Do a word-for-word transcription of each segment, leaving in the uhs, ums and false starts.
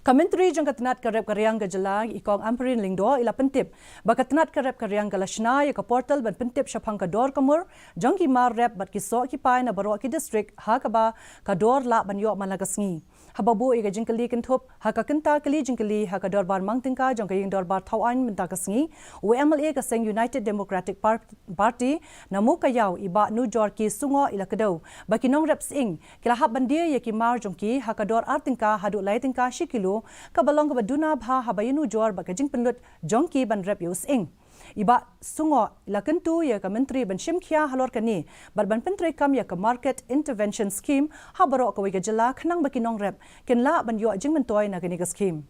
Ka Myntri jong ka tnat ka rep ka riang ka jylla, i Kong Ampareen Lyngdoh, i la pyntip ba ka tnat ka rep ka riang ka la shna ïa ka portal ban pyntip shaphang ka dor ka mur jong ki mar rep bad ki soh ki pai na baroh ki district, ha kaba ka dor lah ban ïoh man la ka sngi. Haba buh ïa ka jingkylli kynthup ha ka kynta kylli jingkylli ha ka dorbar mang tyngka jong ka ïing dorbar thaw aiñ mynta ka sngi, u M L A ka seng United Democratic Par- Party na Mowkaiaw, i Bah Nujorki Sungoh, i la kdew ba ki nongrep sying ki la hap ban die ïa ki mar jong ki ha ka dor ar tyngka haduh lai tyngka shi kilo, kaba long kaba duna bha haba ïanujor bad ka jingpynlut jong ki ban rep ïa u sying. I Bah Sungoh i la kyntu ïa ka Myntri ban shim khia halor kane bad ban pyntreikam ïa ka Market Intervention Scheme ha baroh kawei ka jylla, khnang ba ki nongrep kin lah ban ïoh jingmyntoi na kane ka skhim.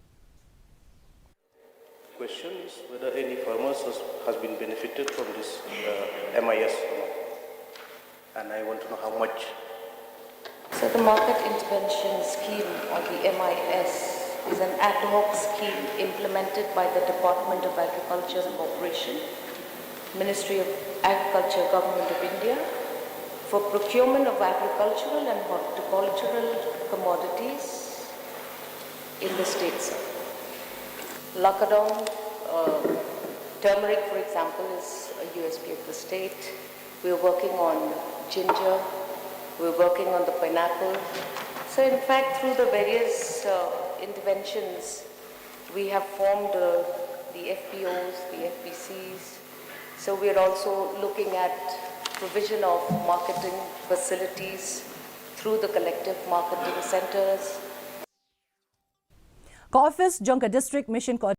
Question is whether any farmers has, has been benefited from this uh, M I S or not. And I want to know how much. So the Market Intervention Scheme, or the M I S, is an ad hoc scheme implemented by the Department of Agriculture and Cooperation, Ministry of Agriculture, Government of India, for procurement of agricultural and horticultural commodities in the state. Lakadong, uh, turmeric, for example, is a U S P of the state. We're working on ginger. We're working on the pineapple. So, in fact, through the various uh, interventions, we have formed uh, the F P Os, the F P Cs. So, we're also looking at provision of marketing facilities through the collective marketing centers. Ka office jong ka District Mission Coordinator